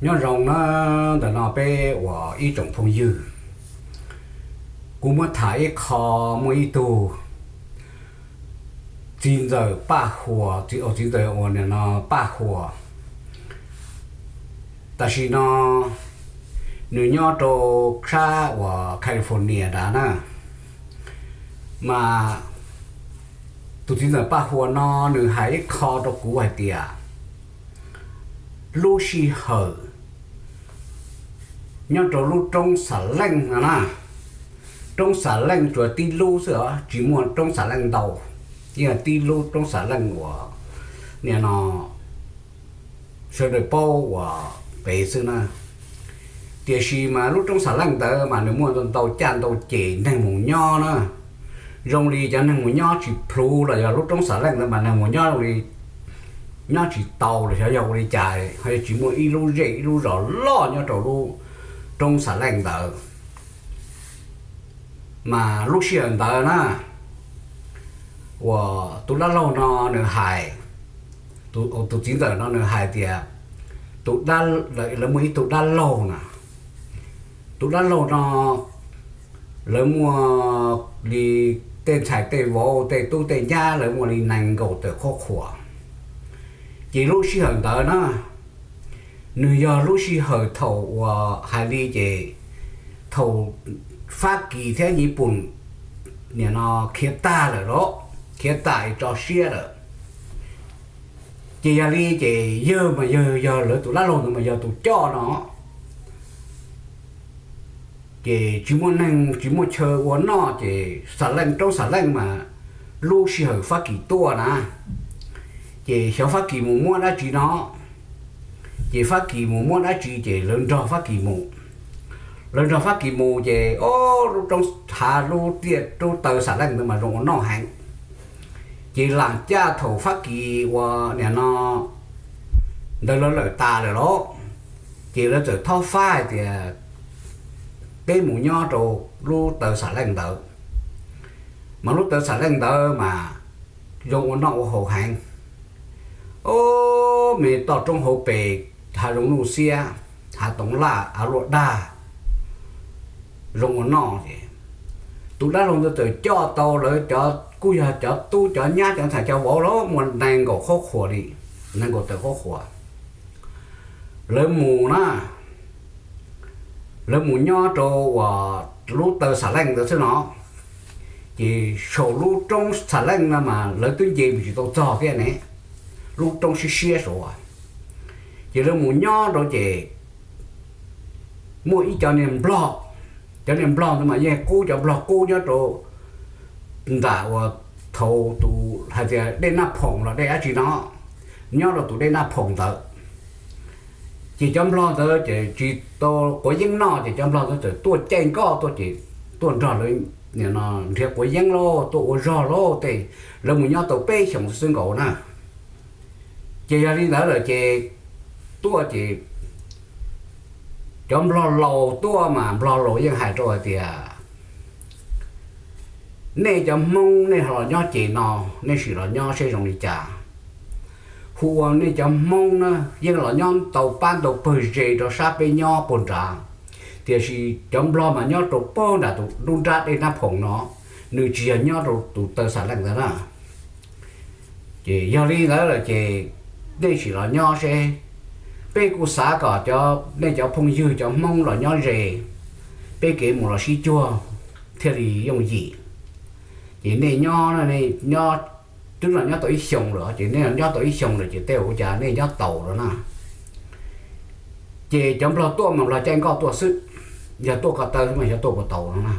Nyob zoo na, ntawm no peb uas ib tsoom phooj ywg, kuv muab tham ib qho. Muaj ib tug txiv ntxawm Paj Huas, txiv ntxawm uas nim no Paj Huas, tam sim no nws nyob rau sab uas California nrad na. Mas tus txiv ntxawm Paj Huas no nws hais ib qho rau kuv hais tias lub sij hawm nyob rau lub roob Xam Leej no na, roob Xam Leej tsuas tib lub xwb os, tsis muaj roob Xam Leej ntau, yeej tib lub roob Xam Leej uas nim no sawv daws paub uas pem xwb na. Tiam sis mas lub roob Xam Leej ntawd mas nws muaj ntau caj ntau ces neeg mus nyob na, zoo li cov neeg mus nyob tsis plhuav los yog lub roob Xam Leej ntawd mas neeg mus nyob zoo li nyob tsis tau los xyov yog ua li cas, ho yog tsis muaj ib lub zej ib lub zos loj nyob rau lub roob Xam Leej ntawd. Mas lub sij hawm ntawd na, uas tus dab laug no nws hais, tus txiv ntxawm no nws hais tias, tus, lawv muaj ib tug dab laug na, tus dab laug no lawv muaj li tej ntxhais tej vauv tej tub tej nyab lawv muaj li nees nkaum tawm qhuab qhuas. Ces lub sij hawm ntawd na, nws yog lub sij hawm thaum uas hais li ces thaum Fab Kis thiab Yiv Pum nim no khiav tag lawm los, khiav tag es tso siab lawm. Ces yog li ces yawg mas yawg yog lawv tus dab laug ntawd mas yog tus coj no. Ces tsis muaj neeg tsis muaj chaw ua noj ces Xam Leej roob Xam Leej mas lub sij hawm Fab Kis tuaj na, ces xyov Fab Kis mus muab dab tsi no, ces Fab Kis mus muab dab tsi ces lawv nrog Fab Kis mus. Lawv nrog Fab Kis mus ces o, lub roob hav lub tiaj lub taw Xam Leej ntawd mas zoo ua noj heev. Ces lam caj thaum Fab Kis uas nim no ntawd lawv lawm tas lawm los, ces lawv txawm thob fab hais tias peb mus nyob rau lub taw Xam Leej ntawd. Mas lub taw Xam Leej ntawd mas zoo ua noj ua haus heev. O, me toj roob hauv pes, hav zoov nuj xiab, hav toov laj, av luaj dag, zoo ua noj ces tus dab laug ntawd txawm coj tau lawv cov, kuj yog cov tub cov nyab cov ntxhais cov vauv los muaj nees nkaum qhuab qhuas li, nees nkaum tawm qhuab qhuas. Lawv mus na, lawv mus nyob rau uas lub taw Xam Leej ntawd xwb no, ces saum lub roob Xam Leej no mas lawv twb nce mus tsis tau txog thiab ne, lub roob siab siab saud. Ces lawv mus nyob rau ces muaj ib co niag nplog, cov niag nplog ntawd mas yeej qub, cov nplog qub nyob rau nram uas thaum tus hais tias dej Naj Phoom los dej dab tsi no, nyob rau tus dej Naj Phoom ntawd. Ces cov nplog ntawd ces tsis tau quav yeeb noj ces cov nplog ntawd txawm tuaj caij nkoj tuaj ces tuaj nrog lawv nrhiav quav yeeb lauj, tuaj ua zog lauj tej. Lawv mus nyob tau peb xyoos xwb nkaus na. Ces yog li ntawd lawm ces tuaj ces cov nplog laus tuaj mas nplog laus yeej hais rau hais tias, nej cov Hmoob nej ho los nyob ces no, nej sim los nyob seb zoo li cas. Hu ua nej cov Hmoob na yeej los nyob ntau pab ntau pawg ze rau sab peb nyob puag nrad, tiam sis cov nplog mas nyob rau puag nram tus nruab nrab dej Naj Phoom no, nws tsis yog nyob rau tus taw Xam Leej ntawd na. Ces yog li ntawd lawm ces nej sim los nyob seb. Peb kuj xav kom cov, nej cov phooj ywg cov Hmoob los nyob ze, peb kev mus los sib cuag thiaj li yooj yim. Ces nej nyob, nyob, twb los nyob tau ib xyoos lawm ces nej los nyob tau ib xyoos lawm ces tej ua cas nej nyob taus los na. Ces cov nplog tuaj mas nplog caij nkoj tuaj xwb, yog tuaj ko taw xwb mas xyov tuaj puas taus no na.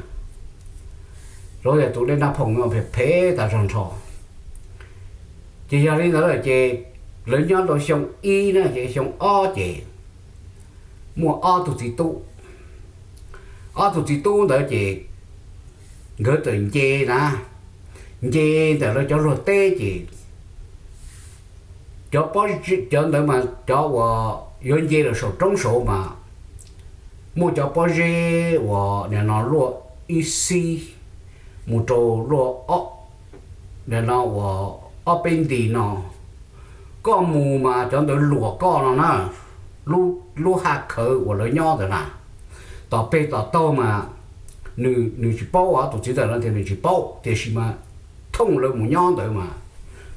Rau tias tus dej Naj Phoom no phem phem tas zog nrho. Ces yog li ntawd lawm ces lawv nyob rau xyoo ib na ces xyoo ob ces muaj ob tug txiv tub. Ob tug txiv tub ntawd ces nkawd txawm nce na, nce ntawm lawv cov luag teb ces cov pob, cov ntawd mas cov uas yuav nce lawm saum roob saud mas muaj cov pob zeb uas nim no luaj ib xib mus rau luaj nim no uas ob peb nti no. Koj mus mas cov ntawd luam koj no na, lub haj khawv uas lawv nyob ntawd na. Tom peg tom taug mas nws tsis paub, tus txiv ntxawm no tias nws tsis paub, tiam sis mas thooj lawv mus nyob ntawd mas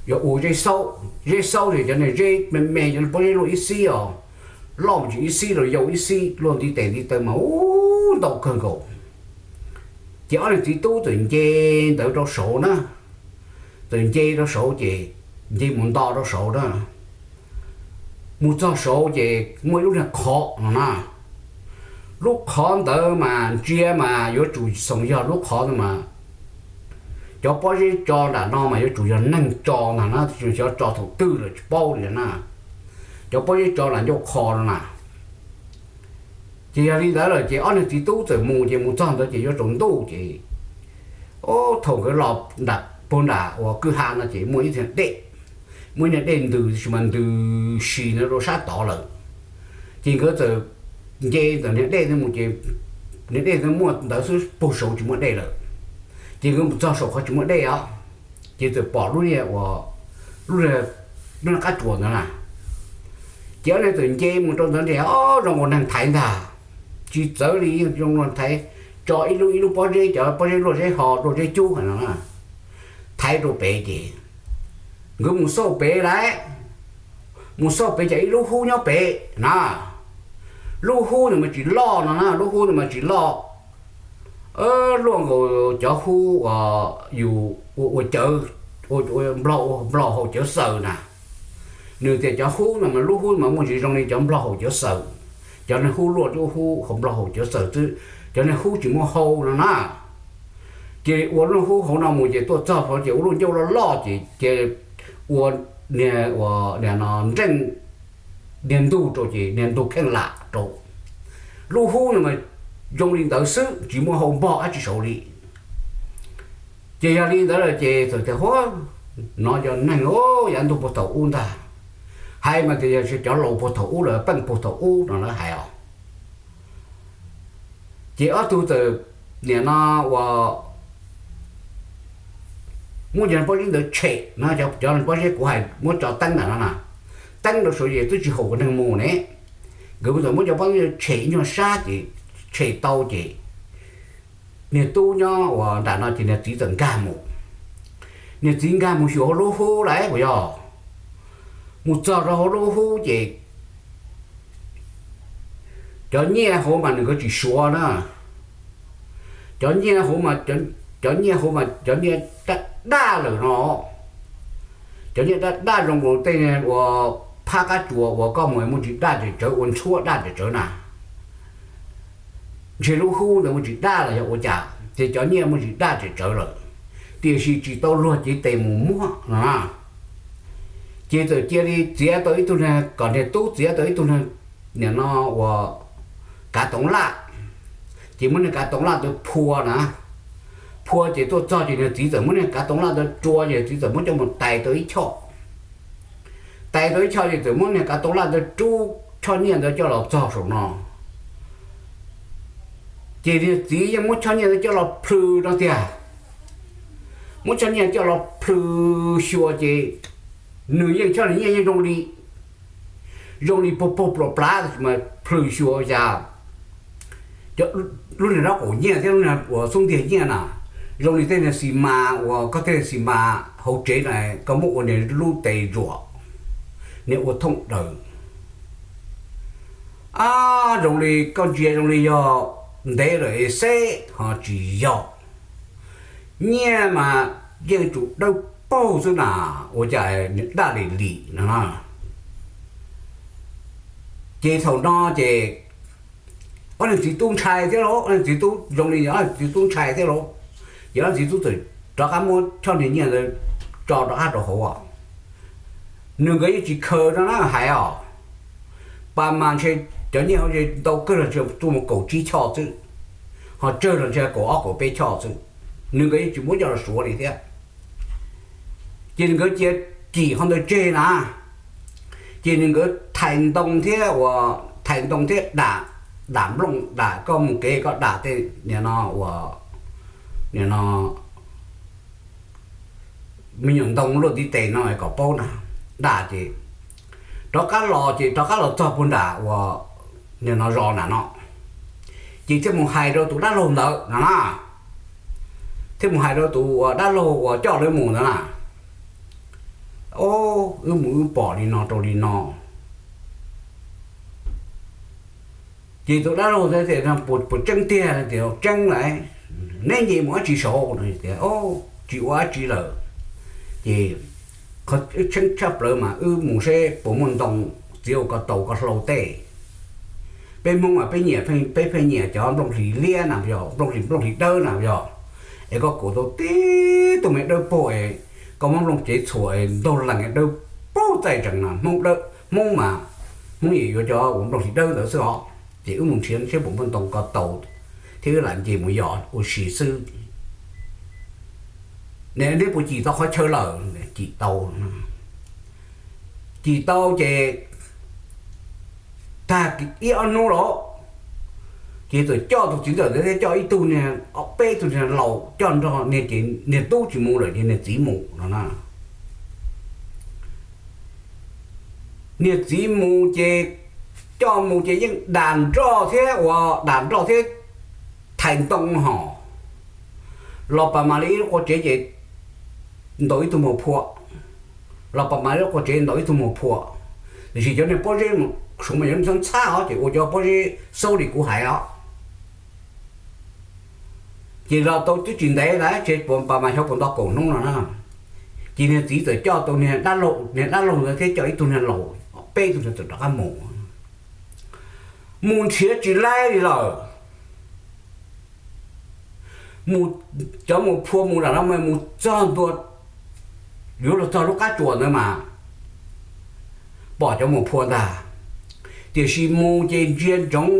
yog ua zeb xaub, zeb xaub ces cov niag zeb me me, cov pob zeb luaj ib xib os, loj mus tsis ib xib los yau ib xib, luaj ntiv tes ntiv taw mas ub ntau kawg nkaus. Ces ob niag txiv tub txawm nce ntawd rau saud na, txawm nce rau saud ces nce mus nto rau saud na. Mus txog saud ces muaj ib lub niag qhov no na. Lub qhov ntawd mas ntsia mas yuav tsum xoom yog lub qhov ntawd mas cov pob zeb tso nram no mas yuav tsum yog neeg tso ntag na, xyov tso thaum twg lawm tsis paub li na. Cov pob zeb tso nram ncauj qhov no na. Ces yog li ntawd lawm ces ob niag txiv tub txawm mus, ces mus txog ntawd ces yuav tsaus ntuj ces, o, thaum nkawd los nram puag nram uas kwj ha no ces muaj ib tug dej, muaj ib niag dej ntws, tab sis mas ntws si na rau sab tod lawm. Ces nkawd txawm nce ntawm niag dej ntawd mus ces niag dej ntawd muaj ntawd xwb, puag saud tsis muaj dej lawm. Ces nkawd mus txog saum qhov tsis muaj dej os, ces txawm pom lub niag ua, lub, lub niag qab tsuas ntawd na. Ces ob niag txawm nce mus rau ntawd nreg, o, zoo ua neeg thaiv ntag, tsis txawv li, yeej zoo ua thaiv, tso ib lub ib lub pob zeb, cov pob zeb luaj zeb ho luaj zeb cub no na, thaiv rau pem ces nkawd mus xauj pem lawm, mus xauj pem ces ib lub hub nyob pem na. Lub hub ntawd mas tsis loj no na, lub hub ntawd mas tsis loj, luaj nkaus cov hub uas yus ua cawv, nplog haus cawv xaws na. Nws tias cov hub no mas lub hub mas muaj ntsis zoo li cov nplog haus cawv xaws, cov niag hub luaj, lub hub haus nplog haus cawv xaws xwb, cov niag hub tsis muaj hau no na. Ces ua lub hub hauv no mus ces tuaj txog hauv ces ua lub ncauj loj loj ces, ces ua niag, ua niag no nreej niag ntug rau ces niag ntug kheej lam rau. Lub hub no mas zoo li ntawd xwb, tsis muaj hau npog dab tsi saud li. Ces yog li ntawd lawm ces txawm tias, Huab, no yog neeg yav ntuj puag thaum ub ntag. Hais mas tias yog cov laus puag thaum ub lawm, peej puag thaum ub no lawv hais os. Ces ob tug txawm niam no ua muab cov pob zeb ntawd tshem no, cov pob zeb kuv hais muab tso teeb ntawm no na, teeb rau saud ces twb tsis haum neeg mus ne. Nkawd txawm muab cov pob zeb tshem ib nyuag sab ces tshem tau ces niag tub nyob uas nram no ces niag txiv txawm nkag mus. Niag txiv nkag mus xyuas hauv lub hub lawm puas yog, mus txog rau hauv lub hub ces cov nyiaj hauv mas nws nkawd tsis suav na. Cov nyiaj hauv mas, cov nyiaj hauv mas cov nyiaj daj daj lawm no. Cov nyiaj daj daj zoo nkaus tej ua phab qab tsuas uas koj mus muaj ntsis daj tsem tsawv, ua ntshuab daj tsem tsawv na. Ntshe lub hub ntawd muaj ntsis daj los yog ua cas ces cov nyiaj muaj ntsis daj tsem tsawv lawm, tiam sis tsis tau luag cev tes mus muab no na. Ces txawm cia li txiav tau ib tug niag, kom niag tub txiav tau ib tug niag, niam no ua kav toov laj. Ces muab niag kav toov laj ntawd phua na, phua ces tuaj txog ces niag txiv txawm muab niag kav toov laj ntawd rua ces txiv txawm muab coj mus tais tau ib choj. Tais tau ib choj ces txawm muab niag kav toov laj ntawd rub choj nyiaj ntawd coj los txog saum no. Ces niag txiv yeej muab choj nyiaj ntawd coj los plhws no tiag. Muab choj nyiaj coj los plhws xyuas ces nws yeej choj nyiaj yeej zoo li, zoo li puag puag plom plav mas plhws xyuas ua cas lub niag nraub qaum nyiaj thiab lub niag uas xub ntiag nyiaj na zoo li tej niag xis mas uas koj tej xis mas hauv tsev na, koj muab ua niag lub tes zuam, niag ua thooj daws. Ab, zoo li koj ntsia zoo li yog ntev lawm es xeb ho tsis yog. Nyiaj mas yeej tsum dawb paug xwb na, ua cas daj li lim no. Ces thaum no ces ob niag txiv tub ntshai thiab lauj, ob niag txiv tub zoo li ob niag txiv tub ntshai thiab lauj. Ces ob niag txiv tub txawm rov qab muab choj niag nyiaj ntawd tso rov qab rau hauv. Nws nkawd yeej tsis khaws no na hais os. Pas mas ntshe cov nyiaj hauv ntshe ntau kawg los ntshe tuaj mus kaum tsib choj xwb, ho tsawg los ntshe kaum ob kaum peb choj xwb. Nws nkawd yeej tsis muab coj los suav li thiab. Ces nws nkawd cia cim qhov ntawd tseg na, ces nws nkawd thais ntoo thiab uas thais ntoo thiab dam, dam nplooj dam, koj mus kev koj dam tej niag no uas, niag no me nyuam ntoo luaj ntiv tes no kom paub na, dam ces rov qab los ces rov qab los txog puag nram uas nim no zos nram no, ces thiaj mus hais rau tus dab laug ntawd no na, thiaj mus hais rau tus uas dab laug uas coj lawv mus ntawd na, o, wb mus wb pom li no rau li no. Ces tus dab laug ntawd tias, puas tseeb tiag? Tias tseeb lawm. Neb nce mus dab tsi saud? Tias tsis ua dab tsi lawm. Ces qhov tseeb tshaj plaws mas wb mus seb puas muaj ntoo txiv ua ko taus ko hlau tej. Peb Hmoob mas peb nyiam, peb pheej nyiam cov nplooj hlis liab na yog, nplooj hlis, nplooj hlis dawb na yog. Es koj kuam tau tib tug me dawb paug es koj muab nplooj cev txhuam es ntaug lees dawb paug txaij tsees na, Hmoob dawb, Hmoob mas Hmoob yeej yuav cov uas nplooj hlis dawb ntawd xwb os. Ces wb mus nrhiav seb puas muaj ntoo ko taus thiab wb lam nce mus yos ua si xwb. Neb puas cim tau qhov chaw lawm? Cim tau. Cim tau ces tag ib ob hnub lawm, ces txawm coj tus txiv ntxawm ntawd thiab coj ib tug niag, peb tug niag laus coj nrog niag ces niag tub tsis mus lawm ces niag txiv mus no na. Niag txiv mus ces coj mus ces yeej dam nroj thiab uas dam nroj thiab thais ntoo hos, los pas mas li ib lub qua tsev ces ntaus ib tug muag phua, los pas mas li lub qua tsev ntaus ib tug muag phua. Tiam sis cov niag pob zeb suav mas yog ntxhab ntxhab os ces ua cov pob zeb xaub li kuv hais os. Ces los tau twb tsis ntev lawm, tsev puas pas mas xyov puas nto kaum hnub no na. Ces niag txiv txawm coj tau niag dab laug, niag dab laug ntawd thiab coj ib tug niag laus, peb tug niag txawm rov qab mus. Mus nrhiav tsis laib li lawm. Mus, cov muag phua mus nram no mas mus txog ntua, yuav los txog lub qab tsuas ntawd mas pom cov muag phua ntag. Tiam sis mus ces ntsia ntsoov,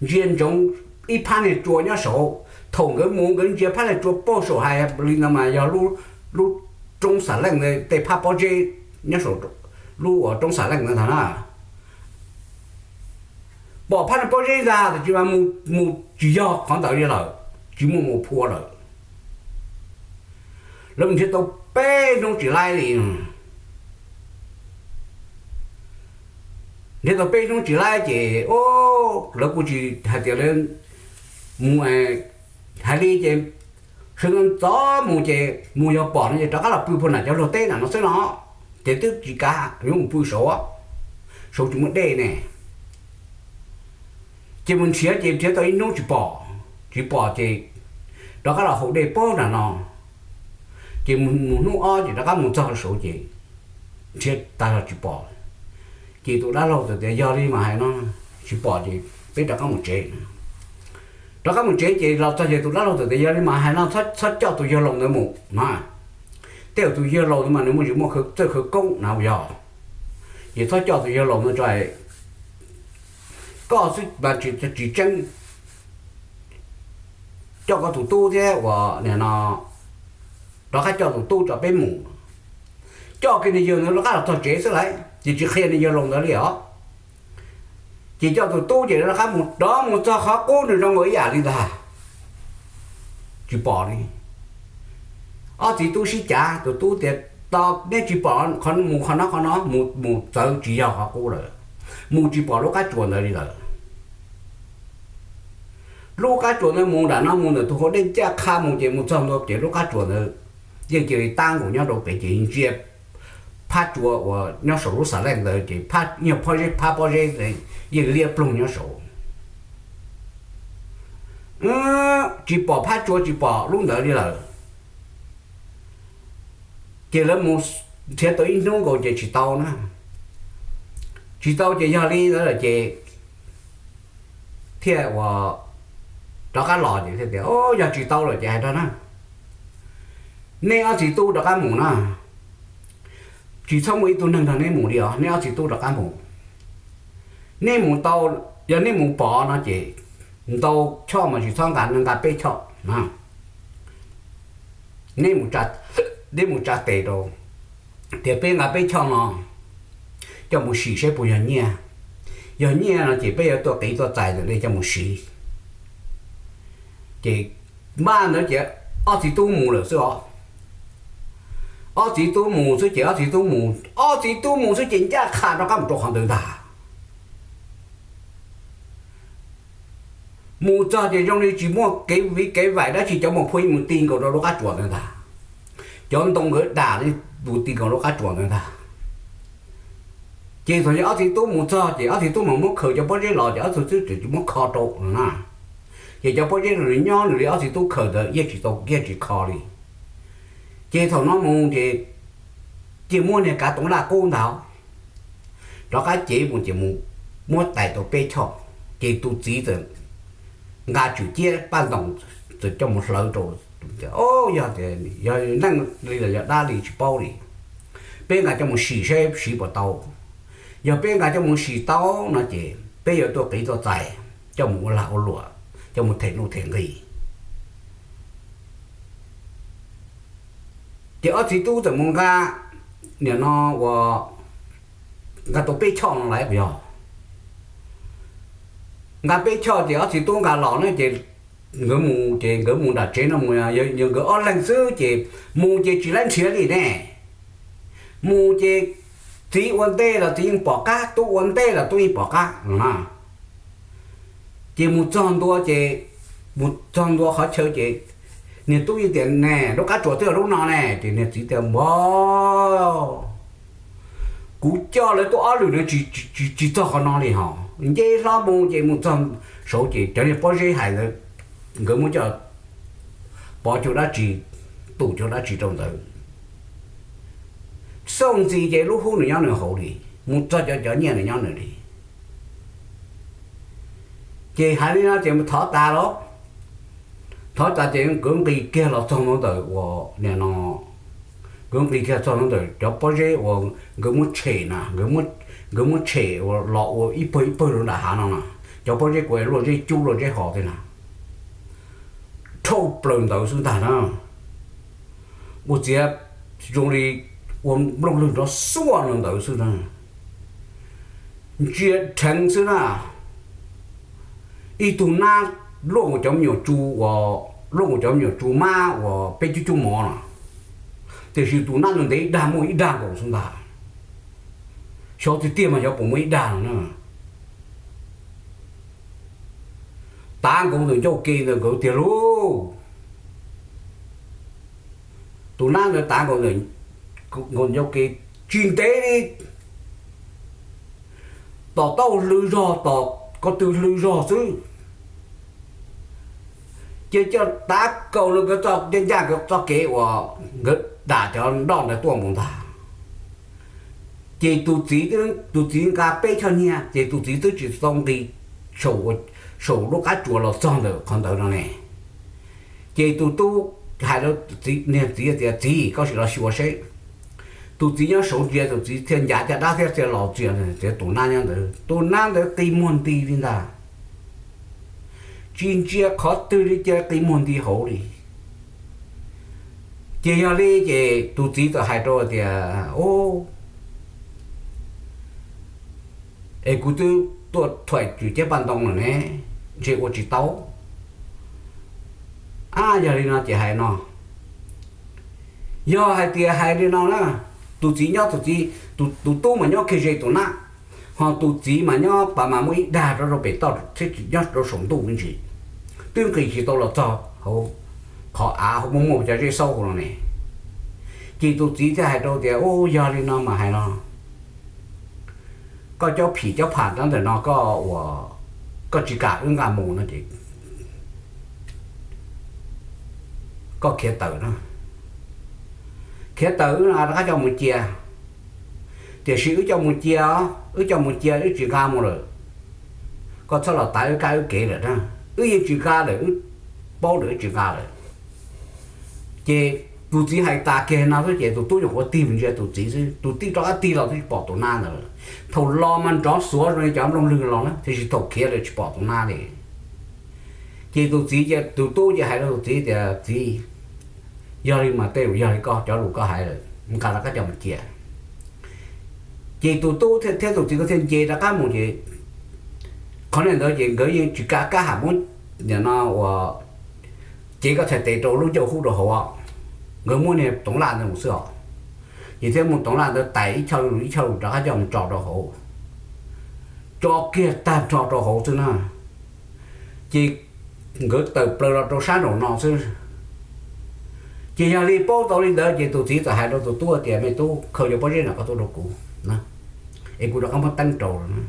ntsia ntsoov ib phab niag tsua nyob saud. Thaum nkawd mus nkawd ntsia phab niag tsua puag saum hais li no mas yog lub roob Xam Leej ntawd tej phab pob zeb nyob saum lub uas roob Xam Leej ntawd ntag na. Pom phab niag pob zeb ntag tiam sis mas mus tsis yog qhov ntawd li lawm, tsis muaj muag phua lawm. Lawv mus nrhiav tau peb hnub tsis laib li. Nrhiav tau peb hnub tsis laib ces o, lawv kuj tsis hais tias lawv mus, hais li ces sawv ntxov ntxov mus ces mus yog pom no ces rov qab los pw puag nram cov luag teb nram no xwb no, ces twb tsis kav yuav mus pw saud, saud tsis muaj dej ne. Ces mus nrhiav ces nrhiav tau ib hnub tsis pom, tsis pom ces rov qab los haus dej puag nram no. Ces mus hnub ob ces rov qab mus txog saud ces nrhiav tas los tsis pom. Ces tus dab laug txawm tias yog li mas hais no, tsis pom ces peb rov qab mus tsev. Rov qab mus tsev ces los txog ces tus dab laug txawm tias yog li mas hais no, txhob coj tus yawg laus ntawd mus na. Tej zaum tus yawg laus ntawd mas nws muaj tsis muaj txawj khawv koob na yog. Ces txhob coj tus yawg laus ntawd tso, koj xwb mas tsis tseeb. Coj koj tus tub thiab uas nim no rov qab coj tus tub tso peb mus. Coj kiag niag yawg ntawd rov qab los txog tsev xwb lauj, ces tsis qhia niag yawg laus ntawd li os. Ces coj tus tub ces rov qab mus, rov mus txog qhov qub nws zoo nkaus ib yam li ntag, tsis pom li. Ob txiv tub sib cav, tus tub tias, tos neb tsis pom qhov mus qhov no qhov no, mus txawv tsis yog qhov qub lawm, mus tsis pom lub qab tsuas ntawd li lawm. Lub qab tsuas ntawd mus nram no mus ntawm tus hauv dej ncaj qha mus ces mus txog ntua ces lub qab tsuas ntawd yeej cia li tab nkaus nyob rau pem ces ntsia phab tsua uas nyob saum lub xav leej ntawd ces phab, nyuag pob zeb, phab pob zeb yeej liab ploog nyob saud. Tsis pom phab tsua tsis pom lub ntawd li lawm. Ces lawv mus nrhiav tau ib hnub nkaus ces tsis tau na. Tsis tau ces yog li ntawd lawm ces thiaj ua rov qab los ces thiaj tias, o, yog tsis tau lawm ces hais rau na, neb ob txiv tub rov qab mus na, tsis txhob muaj ib tug neeg nrog neb mus li os, neb ob txiv tub rov qab mus. Neb mus tau, yog neb mus pom no ces ntau choj mas tsis txhob nqa, nqa peb choj na. Neb mus tsa, neb mus tsa tes rau, tias peb nqa peb choj no coj mus sim saib puas yog nyiaj. Yog nyiaj no ces peb yuav tuaj qiv tuaj txais ntawm nej coj mus siv. Ces npaj ntawd ces ob txiv tub mus lawm xwb os. Ob txiv tub mus xwb ces ob txiv tub mus, ob txiv tub mus xwb ces ncaj qha rov qab mus rau qhov ntawd ntag. Mus txog ces zoo li tsis muaj kev viv kev vaim dab tsi, cov muas phua mus ti nkaus rau lub qab tsuas ntawd ntag. Cov ntoo nkawd dam li mus ti nkaus lub qab tsuas ntawd ntag. Ces thaum ob txiv tub mus txog ces ob txiv tub mas muab khaws cov pob zeb los ces ob txiv tub tseem muab kho rau no na. Ces cov pob zeb nws nyob nws li ob txiv tub khaws ntawd yeej tsis tau, yeej tsis kho li. Ces thaum no mus ces cia muab niag kav toov laj qub ntag rov qab cev mus ces mus muab tais tau peb choj. Ces tus txiv txawm nqa tswm ciab paj ntoos txawm coj mus hlawv rau. Yog tias yog neeg li los yog dab li tsis paub li, peb nqa coj mus sim saib siv puas tau. Yog peb nqa coj mus sim tau no ces peb yuav tuaj qiv tuaj txais coj mus ua lag ua luam, coj mus them nuj them nqi. Ces ob txiv tub txawm mus nqa, nim no ua nqa tau peb choj no lawm puas yog? Nqa peb choj ces ob txiv tub nqa los na ces nkawd mus ces nkawd mus nram tsev no mus, yog nkawd ob leeg xwb ces mus ces tsis laib nrhiav li ne. Mus ces txiv ua ntej los txiv yeej pom qab, tub ua ntej los tub yeej pom qab no na. Ces mus txog ntua ces, mus txog ntua qhov chaw ces niag tub yeej tias ne, lub qab tsuas twb yog lub no ne, ces niag txiv tias npog, kuv coj lawv tuaj ob lwm no tsis tsis txog qhov no li hos. Nce hlo mus ces mus txog saud ces cov niag pob zeb hais ntawd, nkawd muab coj pov cuag dab tsi, tum cuag dab tsi rau ntawd. Xauj ntxiv ces lub hub nws nyob nws hauv li, mus txog cov cov nyiaj nws nyob nws li. Ces hais li no ces mus thov tas los, thov tas ces nkawd nqis kiag los txog ntawm uas nim no, nkawd nqis kiag txog ntawm cov pob zeb uas nkawd muab tshem na, nkawd muab tshem uas los ua ib pawg ib pawg rau nram hav no na. Cov pob zeb kuj luaj zeb cub luaj zeb hos thiab na, dhau plaws ntawd xwb ntag na. Ua txiav zoo li ua nplooj lwg nrov xuaj no ntawd xwb na. Ntsia dheev xwb na, ib tug nab luaj nkaus cov me nyuam tsu uas, luaj nkaus cov me nyuam tsu mab uas peb cub cub mov no, tiam sis tus nab ntawd ntev ib dag muaj ib dag nkaus xwb ntag. Xyov tiag tiag mas xyov puas muaj ib dag no na. Tav nkaus ntawm ncauj ke ntawm nkawd tiag lauj. Tus nab ntawd tav nkaus ntawm ncauj ke tsis ntev li, tom taub hlwb zog, tom ko tw hlwb zog xwb. Ces coj tav kaus rau nkawd txoj, ncaj ncaj nkawd txoj kev uas nkawd dam cov nroj ntawd tuaj mus ntag. Ces tus txiv, tus txiv nqa peb choj nyiaj ces tus txiv twb tsis tau nqis saum lub qab tsuas los txog ntawm qhov ntawd no ne. Ces tus tub hais rau niag txiv tias, txiv, koj sim los xyuas seb. Tus txiv nyob saud ntsia, tus txiv thiaj ncav caj dab thiab thiaj los txia, txiav tus nab nyob ntawd, tus nab ntawd qi muag nti li ntag. Tsis ntsia qhov twg li, cia qi muag nti hauv li. Ces yog li ces tus txiv txawm hais rau tias, es kuv twb tuaj thuam tswm ciab paj ntoo lawm ne, ntshe ua tsis tau. Ab, yog li no ces hais no, yog hais tias hais li no na, tus txiv nyob, tus txiv, tus tub mas nyob kiag ze tus nab, ho tus txiv mas nyob pas mas muaj ib dag rau rau pem toj thiab nyob rau saum ntuj me ntsis, twb nqis tsis tau los txog hauv qhov av hauv muaj muaj cov zeb xaub hauv no ne. Ces tus txiv thiaj hais rau tias, u, yog li no mas hais no, koj cob phim cob pham nyob ntawm no, koj ua, koj tsis kam wb nqa mus no ces koj khiav tawm no, khiav tawm wb rov qab coj mus cia. Tiam sis wb coj mus cia, wb coj mus cia wb tsis nqa mus lawm, koj txhob los tav wb kab wb kev lawm na, wb yeej tsis nqa lawm, wb paub lawm wb tsis nqa lawm. Ces tus txiv hais tas kiag no xwb ces tus tub nyuam qhuav tig mus ntsia tus txiv xwb, tus tij rov qab tig los twb tsis pom tus nab ntawd. Thaum los mas nrov xuav zoo li cov nplooj lwg los na, tiam sis thaum khiav lawm tsis pom tus nab li. Ces tus txiv, tus tub ces hais rau tus txiv tias, txiv, yog li mas tej zaum yog li koj cov lus koj hais lawm, nqa rov qab coj mus cia. Ces tus tub thiab tus txiv nkawd thiaj nce rov qab mus ces qhov niag ntawd ces nkawd yeej tsis kav kab ham muab, nim no ua, cev koj txhais tes rau lub ncauj hub rau hauv, nkawd muab niag toov laj ntawd mus xwb os. Ces thiaj mus toov laj ntawd tais ib choj ib choj rov qab coj mus tso rau hauv, tso kiag tag nrho rau hauv xwb na. Ces nkawd tawm plaws los rau sab nraum no xwb. Ces yog li paub tau li ntawd ces tus txiv txawm hais rau tus tub tias, Me tub, khaws cov pob zeb no koj tuaj rau kuv, es kuv rov qab muab teeb rau na.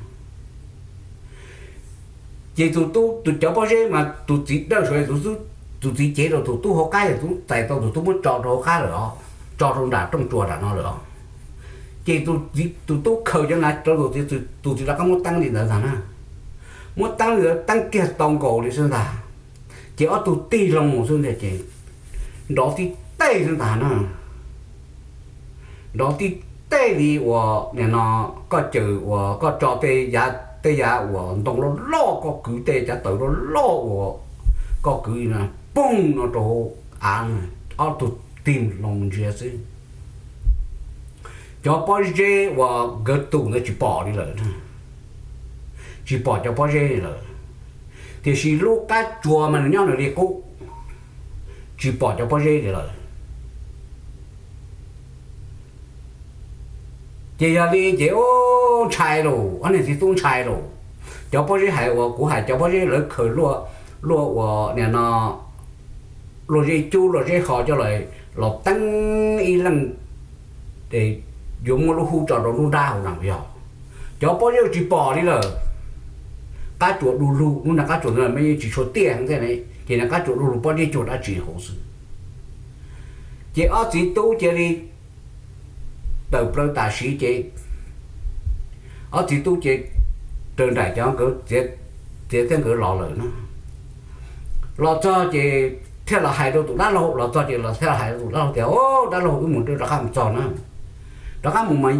Ces tus tub, cov pob zeb mas tus txiv dawj saud, tus txiv cev rau tus tub hauv qab, tus tub txais tau tus tub muab tso rau hauv qab lawm os, tso rau nram rooj tsua nram no lawm os. Ces tus tub khaws cov ntawd rau tus txiv, tus txiv rov qab muab teeb li ntawd ntag na. Muab teeb li ntawd teeb kiag tau nkaus li xwb ntag, ces ob tug tig loo xwb ntag ces nrov tib teg xwb ntag na. Nrov tib teg li uas nim no koj cawm uas koj tso tej yav, tej yav uas ntoo loj loj koj kwv, tej cav taws loj loj uas koj kwv no, poog no rau av, ob tug tig loo ntsia xwb. Cov pob zeb uas nkawd tus ntawd tsis pom li lawm, tsis pom cov pob zeb li lawm. Tiam sis lub qab tsuas mas nws nyob nws li qub, tsis pom cov pob zeb li lawm. Ces yog li ces ub, ntshai lauj, ob niag txiv tub ntshai lauj. Cov pob zeb hais uas kuv hais cov pob zeb lawv khaws luaj, luaj uas nim no luaj zeb cub luaj zeb ho coj los, los teeb ib leeg es yuav muab lub hub tso rau nruab nrab hauv no yog, cov pob zeb tsis pom li lawm. Qab tsuas du lug, lub niag qab tsuas ntawd mas yeej tsis tshua tiaj thiab ne, ces niag qab tsuas du lug pob zeb cuag dab tsi hauv xwb. Ces ob txiv tub cia li tawm plaws tam sim ces ob txiv tub ces raws nraim cov nkawd txiav, txiav thiab nkawd los lawm na. Los txog ces thiaj los hais rau tus dab laug, los txog ces los thiaj los hais rau tus dab laug tias, Au, dab laug, wb mus rov qab mus txog na. Rov qab mus mas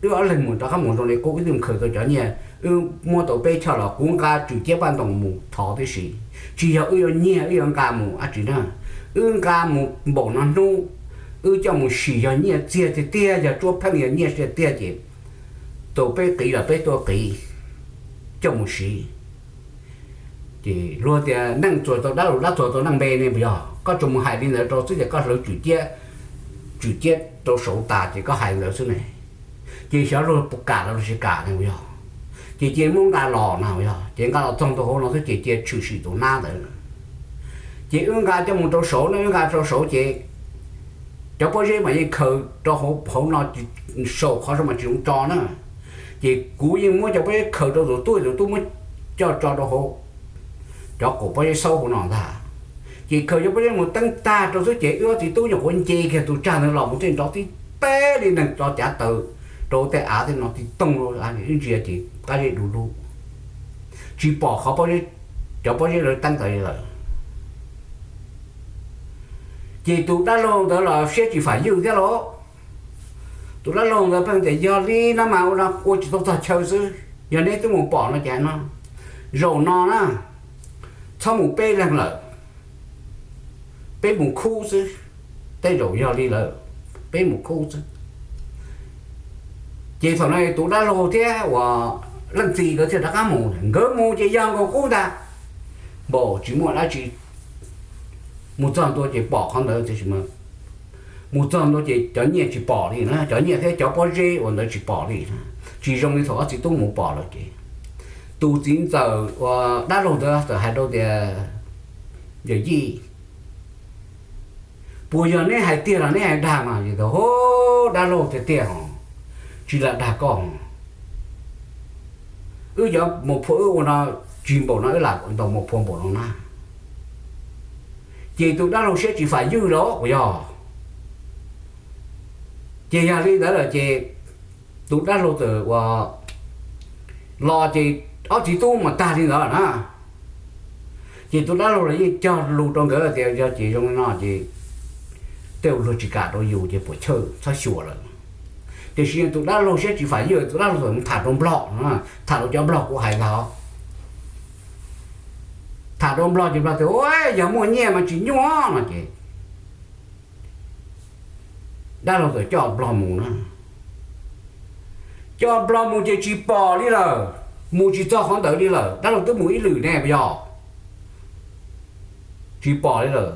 wb ob leeg mus rov qab mus zoo li qub, wb twb mus khaws tau cov nyiaj, wb muab tau peb choj los kuv nqa tswm ciab paj ntoos mus thov tib si. Tsis yog wb yuav nyiag, wb yuav nqa mus dab tsi na. Wb nqa mus npaum no hnub, wb coj mus sim yog nyiaj txiag tiag tiag, yog tsuab pheej yog nyiaj tiag tiag ces tau peb qiv los peb tuaj qiv coj mus siv. Ces luag tias neej txuas tau dab, dab txuas tau neej npe ne puas yog? Koj tsuas mus hais li ntawd rau xwb ces koj hlawv tswm ciab, tswm ciab rau saud tas ces koj hais ntawd xwb ne. Ces xyov luag puas kam los luag tsis kam ne puas yog? Ces cia muab nqa los na puas yog? Ces nqa los txog ntua hauv no xwb ces cia tshwm sim tus nab ntawd. Ces wb nqa coj mus rau saud na, wb nqa rau saud ces cov pob zeb mas yeej khaws rau hauv, hauv no, saum qhov saud mas tsis zoo tso na. Ces kuv yeej muab cov pob zeb khaws rau tus tub, tus tub muab coj tso rau hauv cov qaum pob zeb xaub hauv no ntag. Ces khaws cov pob zeb mus teeb tag rau xwb ces wb ob txiv tub nyuam qhuav nce kiag tus tsag ntawd los mus tej nrov tib teg li neeg tso cav taws rau tej av tej no tib toog, wb ntsia ces qab zeb du lug, tsis pom qhov pob zeb, cov pob zeb lawv teeb ntawd li lawm. Ces tus dab laug ntawd los siab tsis fam ywj thiab lauj. Tus dab laug ntawd pheej tias, Yog li no mas ua no ua tsis tau txog chaw xwb, yog neb twb mus pom no ces no, zaum no na, txhob mus peb leeg lawm, peb mus khub xwb. Tej zaum yog li lawm, peb mus khub xwb. Ces thaum no tus dab laug thiab uas leej txiv nkawd thiaj rov qab mus, nkawd mus ces yog nkaus qub ntag, npaum tsis muaj dab tsi. Mus txog ntua ces pom qhov ntawd tiam sis mas mus txog ntua ces cov nyiaj tsis pom li na, cov nyiaj thiab cov pob zeb uas ntawd tsis pom li na. Tsis zoo li thaum ob txiv tub mus pom lawm ces tus txiv ntxawm uas dab laug ntawd txawm hais rau tias, Yawm yij, puas yog neb hais tiag los neb hais dag mas? Ces thaum dab laug tias, Tiag hos, tsis lam dag koj hos, wb cov muas phua wb ua no tsis npaum no, wb lam ntaus muas phua npaum no na. Ces tus dab laug siab tsis fam ywj los puas yog? Ces yog li ntawd lawm ces tus dab laug txawm ua los ces ob txiv tub mas tag li ntawd na. Ces tus dab laug los yeej cog lus rau nkawd tias, Yog ces zoo li no ces tej luag tsis kam rau yus ces puas chawj txhob xyuas lawm. Tiam sis tus dab laug siab tsis fam ywj, tus dab laug txawm mus tham rau nplog, tham rau cov nplog kuv hais ntag. Tham rau nplog ces nplog tias, Ua, yog muaj nyiaj mas tsis nyuaj no ces dab laug txawm coj nplog mus na. Coj nplog mus ces tsis pom li lawm, mus tsis txog qhov ntawd li lawm, dab laug twb mus ib lwm ne puas yog? Tsis pom li lawm.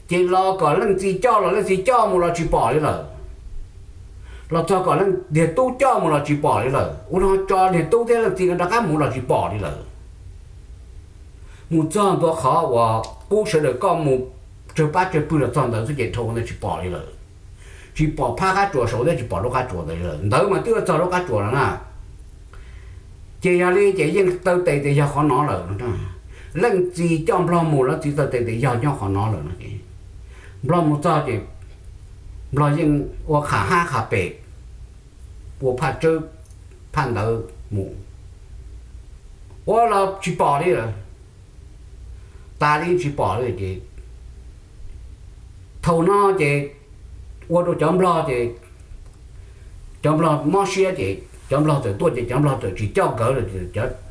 Ces los kom leej txiv coj los leej txiv coj mus los tsis pom li lawm. los txog kom leej niag tub coj mus los tsis pom li lawm, ua no tso niag tub thiab leej txiv no rov qab mus los tsis pom li lawm. Mus txog ntua qhov uas pub sawv daws koj mus tsawg pab tsawg pwg los txog ntawd xwb ces dhau ntawd tsis pom li lawm. Tsis pom phab qab tsuas saud thiab tsis pom lub qab tsuas ntawd li lawm, ntawd mas twb yuav txog lub qab tsuas no na. Ces yog li ces yeej taw tes tias yog qhov no lawm no. Leej txiv coj nplog mus, leej txiv taw tes tias yog nyob qhov no lawm no ces nplog mus txog ces nplog yeej ua qham hab qham pem, ua phaj tsawb phaj ntawv mus, ua los tsis pom li lawm, tas li tsis pom li ces thaum no ces ua rau cov nplog ces cov nplog mob siab ces cov nplog txawm tuaj ces cov nplog txawm tsis coj nkawd lawm,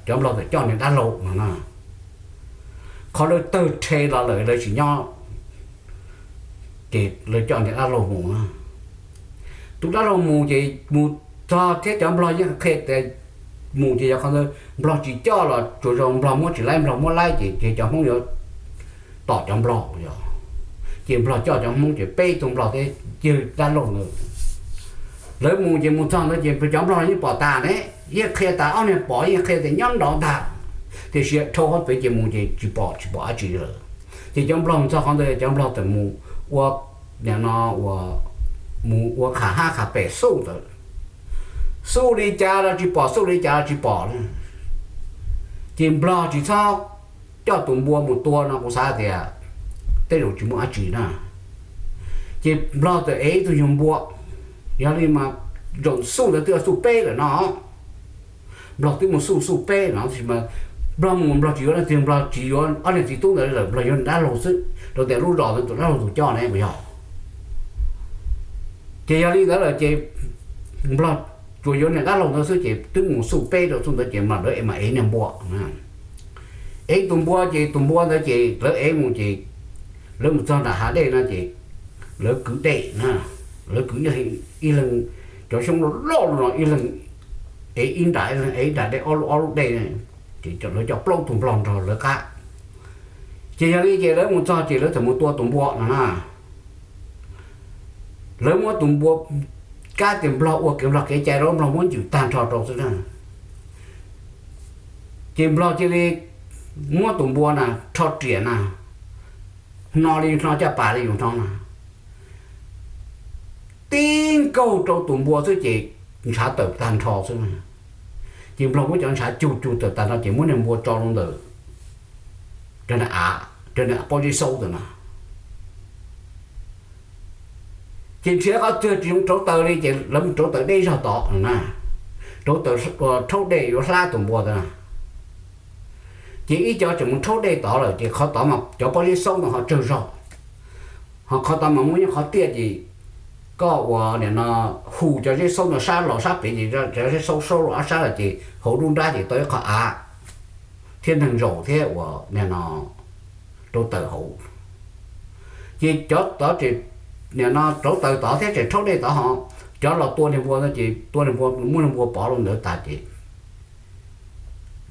cov nplog txawm coj niag dab laug no na. Qhov lawv tawg rhe los lawm lawv tsis nyob, ces lawv coj niag dab laug mus na. Tus dab laug mus ces mus txog thiab cov nplog yeej qhia tias mus ces yog qhov ntawd nplog tsis coj los tsuas zoo nplog muab tsis laib nplog muab laib ces cov Hmoob yuav tom cov nplog yog. Ces nplog coj cov Hmoob ces peb tug nplog thiab yawg dab laug ntawd lawv mus ces mus txog ntawd ces cov nplog yeej pom tas ne, yeej qhia tas ob niag pom yeej qhia tias nyob nrov ntag, tiam sis dhau qhov pem ces mus ces tsis pom tsis pom dab tsi lawm. Ces cov nplog mus txog qhov ntawd cov nplog txawm mus ua, no, ua, mus ua qham hab qham pem xub ntawd, xub li cas los tsis pom xub li cas los tsis pom li. Ces nplog tsis txhob coj tus npua mus tua no kuv xav tias tej zaum tsis muaj dab tsi na. Ces nplog txawm ev ib tug nyuag npua, yog li mas zaum xub ntawd twb yog xub peb lawm no. Nplog twb mus xub xub peb no tab sis mas nplog mus nplog tsis yuav leej twg, nplog tsis yuav ob niag txiv tub ntawd lawm, nplog yuav dab laug xwb rau tias lub zos ntawd tus dab laug tus coj ne mas yog. Ces yog li ntawd lawm ces nplog tsuas yuav niag dab laug ntawd xwb ces twb mus xub peb rau xub ntawd ces mam lawv ev mas ev niag npua. Ev tus npua ces tus npua ntawd ces lawv ev mus ces lawv mus txog nram hav dej no ces lawv kwv dej na, lawv kwv ib leeg, cov xyoob loj loj no ib leeg ev ib nram, ib leeg ev ib nram dej, ob lub, ob lub dej, ces lawv coj plaub tug nplog nrog lawv qab. Ces yog li ces lawv mus txog ces lawv txawm mus tua tus npua no na. Lawv muab tus npua, kab tias nplog ua kev nplog kev cai rau nplog muab ncwm tag nrho rau xwb na. Ces nplog cia li muab tus npua na rho riam na, hno li hno caj pas li yus hno na, tib nkaug rau tus npua xwb ces ntshav tawm tag nrho xwb. Ces nplog muab cov ntshav cug cug tawm tag nrho ces muab niag npua tso rau ntawm, rau niag av, rau niag pob zeb xaub ntawd na. Ces nrhiav qhov twg tsis zoo rauv taws li ces lawv mus rauv taws deb zog tod na, rauv taws rhaub dej yuav hlab tus npua ntawd na. Ces ib co tseem mus rhaub dej tod lawm ces qhov tod mas cov pob zeb xaub ntawd ho tsawg zog, ho qhov tod mas muaj nyob qhov tiaj ces koj ua nim no hu cov zeb xaub ntawd sab los sab pem ces cov zeb xaub saub los ob sab lawm ces hauv lub nrab ces tau ib qho av thiab neeg zaum thiab ua nim no rauv taws hauv. Ces cov tod ces nim no rauv taws tod thiab tseem rhaub dej tod ho, cov los tua niag npua ntawd ces tua niag npua, muab niag npua pov rau ntawd tas ces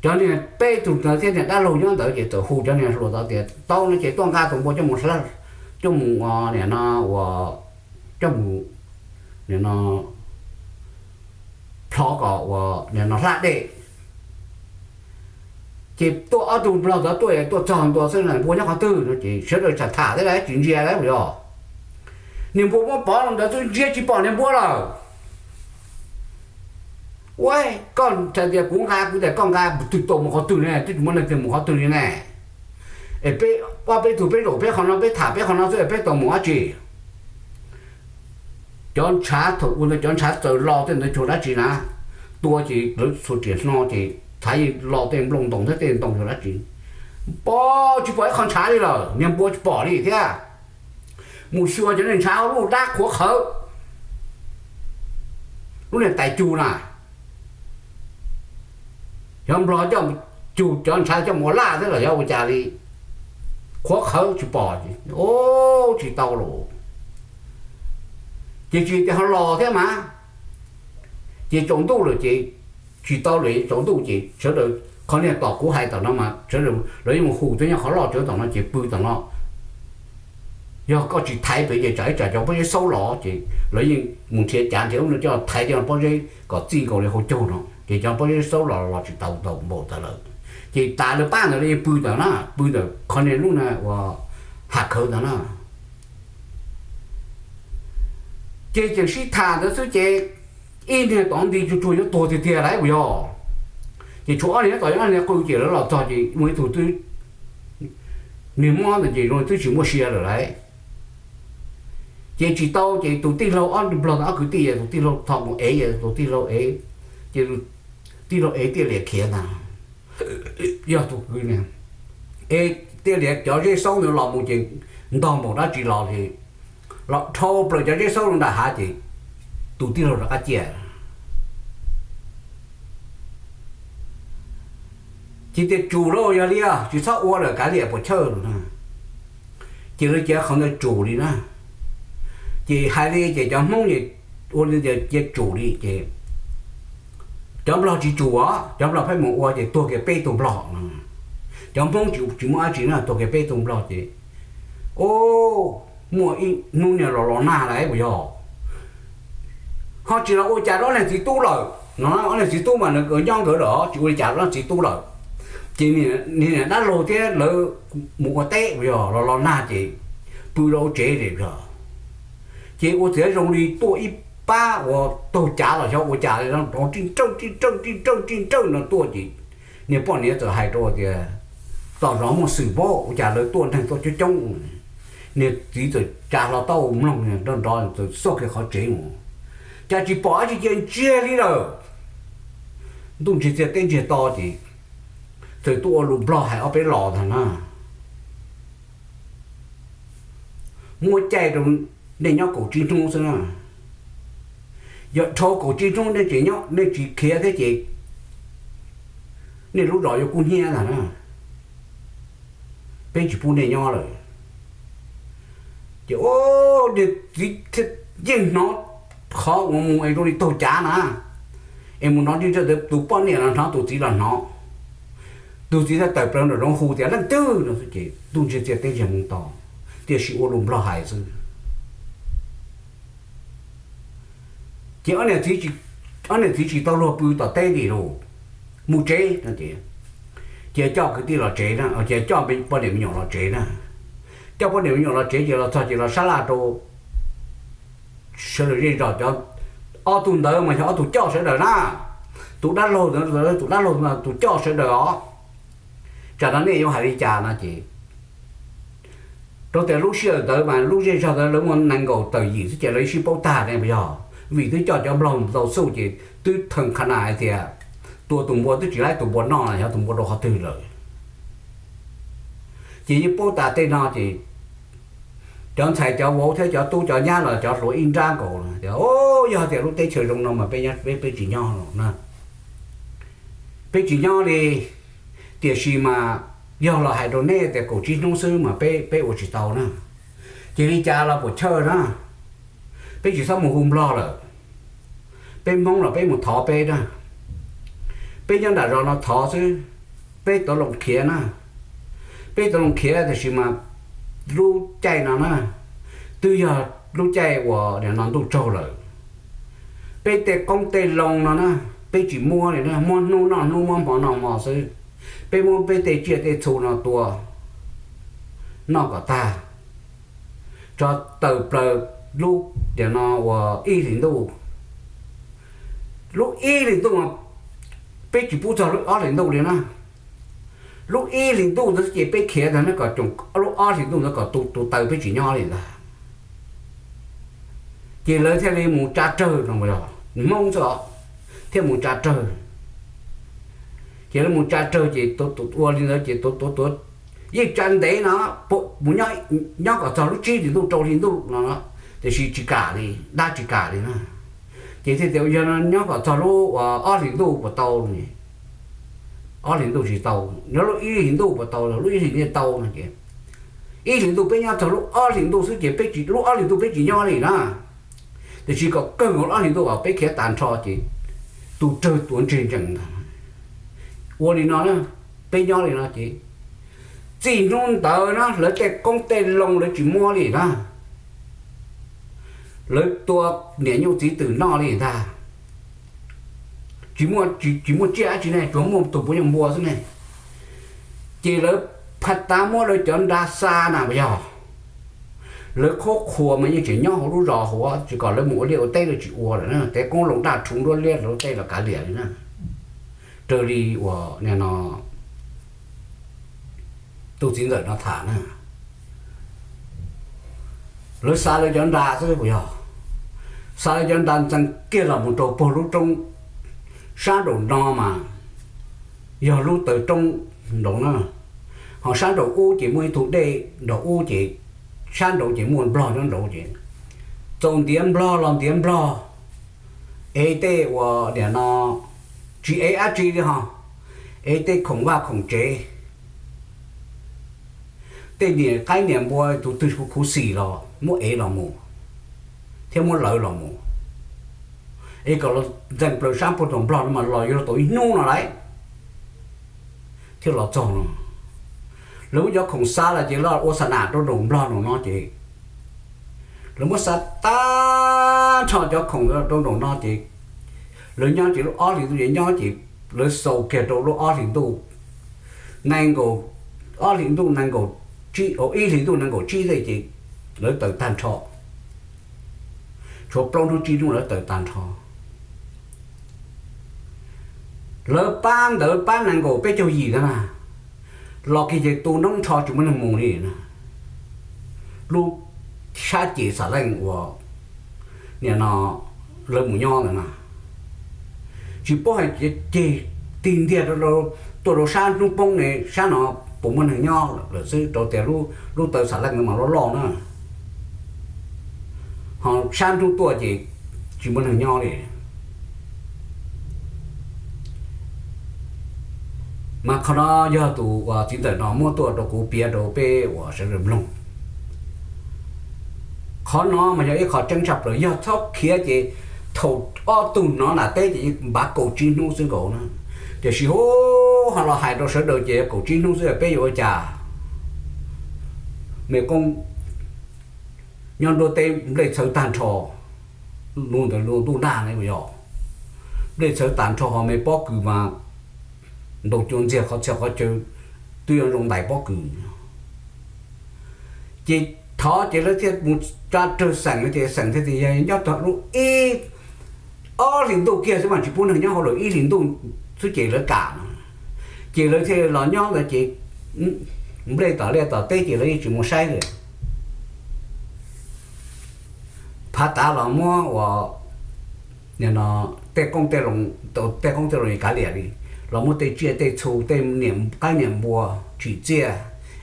cov niag peb tug ntawd thiab niag dab laug nyob ntawd ces txawm hu cov niag hluas tod tias tau no ces tuaj nqa tus npua coj mus, coj mus ua nim no ua, coj mus nim no plhov kom ua nim no hlab dej. Ces tuaj ob tug nplog tod tuaj, tuaj txog ntua xwb na, npua nyob qhov twg no ces sawv daws tham tham thiab tsis ntsia lawm yog. Niag npua muab pov rau ntawd twb ntsia tsis pom niag npua lawm. Ua, koj hais tias kuv nqa, kuv tias koj nqa twg tau mus qhov twg ne, twb tsis muaj leej twg mus qhov twg li ne. Es peb ob peb tug peb zaum peb qhov no peb tham peb qhov no xwb peb tau mus dab tsi? Cov ntshav thaum ua ntawd cov ntshav txawm los tej ntawd tsis ua dab tsi na, tua ces lawv xuas riam hno ces txhais los tej nplooj ntoos thiab tej ntoo tsis ua dab tsi. Pom tsis pom ib qho ntshav li lawm, niag npua tsis pom li thiab. Mus xyuas cov niag ntshav hauv lub dab qhuav qhawv, lub niag tais cug na, cov nplog coj cug cov ntshav coj mus ua laj thiab los yog ua cas li, qhuav qhawv tsis pom, tsis tau lawm. Ces tsis tias ho los thiab mas, ces tsaus ntuj lawm ces tsis tau lawm, tsaus ntuj ces sawv daws, qhov niag tom kuv hais tom no mas sawv daws lawv yeej mus hu thiab nyob qhov loj tsawv tom no ces pw tom no, Yog koj tsis thaiv pem ces tsam ib tsam cov pob zeb xaub los ces lawv yeej mus nrhiav cav nrhiav ub no coj thaiv cov pob zeb kom txij nkaus li hauv caug no ces cov pob zeb xaub los los tsis tau tau npaum ntawd lawm. Ces tas lawv pab ntawd lawv yeej pw ntawd na, pw ntawm qhov niag lub na uas Has Khawv ntawd na. Ces tseem sib tham ntawd xwb ces ib niag tom nti tsuag tsuag yuav tuag tiag tiag lauj puas yog. Ces tshuav ob niag tom, ob niag qw ces lawv los txog ces muaj ib tug twb, niag mob ntawd ces twb tsis muaj sia lawm lauj. Ces tsis tau ces tus tij laug, ob nplog ob kwv tij, tus tij laug Thom mus ev, tus tij laug ev, ces tij laug ev Tiaj Liam khiav ntag. Yog tus kwv, ev Tiaj Liam cov zeb xaub ntawd los mus ces ntog npaum dab tsi los ces los dhau plaws cov zeb xaub rau nram hav ces tus tij laug rov qab ciaj. Ces tias tsum lauj, yog li tsis txhob ua lawm, kav liam puas chawj lawm na. Ces lawv cia qhov ntawd tsum li na. Ces hais li ces cov Hmoob ua li ntawd cia tsum li ces cov Nplog tsis tsum os, cov Nplog pheej mus ua ces tuag kiag peb tug Nplog no. Cov Hmoob tsis muaj dab tsi na, tuag kiag peb tug Nplog ces, o, muaj ib hnub niag los los nag lauj puas yog. Ho tsis los ua cas rau ob niag txiv tub lawm no, ob niag txiv tub mas nws nyob nkawd lawm, tsis ua li cas rau ob niag txiv tub lawm. Ces niag dab laug thiab lawv mus ua teb puas yog, los los nag ces pw rau tsev li yog. Ces ua txiav zoo li tuaj ib pab uas taug cav los xyov ua cas li no, rov ri nrawj ri nrawj ri nrawj ri nrawj no tuaj ces niag poj niam txawm hais rau tias, tom zos muaj xwm npaum ua cas lawv tuaj neeg tuaj coob coob. Niag txiv txawm tsa hlo taub hau mloog nrov nrov txawm xauj kiag qhov tsev mus, cas tsis pom dab tsi cia ntsiag li lawm. Ntuj ntsiag txiag teb ntsiag to ces txawm tuaj ua lus Nplog hais ob peb los ntag na. Muab caij rau nej nyob kaum tsib hnub xwb na. Yog dhau kaum tsib hnub nej tseem nyob, nej tsis khiav thiab ces nej lub zos yuav kub hnyiab ntag na. Peb tsis pub nej nyob lawm. Ces niag txiv yeej hnov qhov uas mus es zoo li taug cav na, es mus hnov ntawd tus poj niam los hnov, tus txiv los hnov. Tus txiv thiaj tawm plaws nram zoov hu tias leej twg no xwb ces ntuj ntsiag txiag teb ntsiag mus tos, tiam sis ua lus Nplog hais xwb. Ces ob niam txiv tsis tau luag pw tom teb li lawm, mus tsev no ces, ces coj kwv tij los tsev na, ces coj poj niam me nyuam los tsev na. Coj poj niam me nyuam los tsev ces los txog ces los sab laj rau sawv daws zej zos cov, ob tug ntawd mas yog ob tug coj sawv daws na. Tus dab laug ntawd, tus dab laug tus coj sawv daws os. Tsam no nej yuav hais li cas no ces, rau tias lub sij hawm ntawd mas lub zej zog ntawd lawv muaj nees nkaum tawm yim xwb ces lawv sib paub tag ne puas yog, vim twb coj cov Nplog mus tau xub ces twb theem qha nas hais tias tua tus npua twb tsis laib tus npua noj los yog tus npua rau qhov twg lawm. Ces yeej paub tas tej no ces cov ntxhais cov vauv thiab cov tub cov nyab los cov hluas ib nrab nkaus tias, o, yog tias lub teb chaws zoo no mas peb, peb tsis nyob lawm na. Peb tsis nyob li, tiam sis mas yog los hais rau nej tias kaum tsib hnub xwb mas peb, peb ua tsis tau na. Ces li cas los puas chawj na, peb tsis txhob mus hu Nplog lawm. Peb Hmoob los peb mus thov peb na. Peb nyob nram zos no thov xwb, peb tau loo khiav na. Peb tau loo khiav tiam sis mas lub caij no na, twb yog lub caij uas nim no ntuj tsaug lawm. Peb tej qoob tej loo no na, peb tsis muab li na, muab hnub noj hnub, muab hmo noj hmo xwb. Peb muab peb tej tsiaj tej txhu no tua noj kom tag, tso tawm plaws lub, nim no uas ib hlis ntuj. Lub ib hlis ntuj no peb tsis pub txog lub ob hlis ntuj li na. Lub ib hlis ntuj ntawd ces peb khiav ntag na, kom lub ob hlis ntuj ntawd kom tu taws peb tsis nyob li ntag. Ces lawv thiaj li mus tsa rawg no, Hmoob xwb thiaj mus tsa rawg. Ces lawv mus tsa rawg ces ua li ntawd ces tuav tuav tuav, yeej tsa ntev no, mus nyob kom txog lub tsib hlis ntuj rau hli ntuj no, tiam sis tsis kam li, dab tsis kam li na. Ces thiaj tias yog no nyob kom txog lub ob hlis ntuj puas tau? Ob hlis ntuj tsis tau. Nyob lub ib hlis ntuj puas tau? Lub ib hlis ntuj tau no ces, ib hlis ntuj peb nyob txog lub ob hlis ntuj xwb ces peb, lub ob hlis ntuj peb tsis nyob li na. Tiam sis kom kawg nkaus ob hlis ntuj peb khiav tag nrho ces tu rawg tuav ntseg ntsees ntag. Ua li no, peb nyob li no ces Txij hnub ntawd na lawv tej qoob tej loo lawv tsis muab li na, lawv tua niam nyuj txiv twm noj li ntag. Tsis muaj, tsis muaj tsiaj dab tsi ne, tsuas muaj tus puav nyuj npua xwb ne. Ces lawv pha tav muab lawv cov nra xa na puas yog? Lawv qhuab qhuas mas yeej tseem nyob hauv lub zos hauv, tsis kom lawv mus ua liaj ua teb lawv tsis ua lawm na, tej qoob loo daj rhuv nruab liab rau tej los kav liam li na. Raws li uas nim no tus txiv ntxawm no tham na, lawv xa lawv cov nra xwb puas yog? Xa lawv cov nra ntxees kiag los mus rau puag lub roob sab nraum no mas yog lub taw roob nraud na, ho sab nraum ub ces muaj ib tug dej nraud ub ces sab nraud ces muaj nplog nyob nraud ces txaus ntiav nplog los ntiav nplog, ev tej uas nim no tsis ev dab tsi li ho, ev tej khoom vaj khoom tsev, tej niam qaib niam npua tus twg khuv xim los muab ev los mus thiab muab lawv los mus, es kom los ntxees plaws sab puag tom nplog no mas los yuav tau ib hnub no lawm thiaj los txog no. Lawv muab cov khoom xa los ces los ua xa nam rau nraum nplog nraum no ces lawv muab xa tag nrho cov khoom rau nraum no ces lawv nyob ces lub ob hlis ntuj ces nyob ces lawv xaus kiag rau lub ob hlis ntuj nees nkaum, ob hlis ntuj nees nkaum tsib, ib hlis ntuj nees nkaum tsib tej ces lawv tawm tag nrho, tshuav plaub hnub tsib hnub lawv tawm tag nrho. Lawv pab ntawd pab nees nkaum peb caug yim ntag na, los kiag ces tu noob nrho tsis muaj neeg mus li na. Lub sab ces xam leej uas nim no lawv mus nyob ntawd na, tsis paub hais ceg tig ntiag tuaj rau sab hnub poob ne sab no puas muaj neeg nyob lawm xwb rau tias lub taw xam leej ntawd mas loj loj na, ho sab hnub tuaj ces tsis muaj neeg nyob li. Mas qhov no yog tus uas txiv ntxawm no muab tuaj rau kuv piav rau peb uas sawv daws mloog. Qhov no mas yog ib qho tseeb tshaj plaws, yog txhob khiav ces thaum ob tug hnov nram teb ces npav kaum tsib hnub xwb nkaus na. Tiam sis hu ho los hais rau sawv daws ces yog kaum tsib hnub xwb peb yuav ua cas? Me koob nyob nruab teb nplej txhawv tag nrho, lub ntawd lub ntuj nag ne yog nplej txhawv tag nrho ho me pob kws mas ntaus cua ntxiag qhov txhia qhov chaw twb yuav zoo ntais pob kws. Ces thov ces lawv thiaj mus tsa rawg xeem no ces xeem thiaj tias yog nyob tog lub ib ob hlis ntuj kiag xwb mas tsis pub neeg nyob hauv lawm, ib hlis ntuj xwb ces lawv kam no. Ces lawv thiaj los nyob ntawd ces nplej tom liaj tom teb ces lawv yeej tsis mus saib li. Phav tav los muab uas tej qoob tej loo, tej qoob tej loo kav liam li, los muab tej tsiaj tej txhu tej niam qaib niam npua tsim txiaj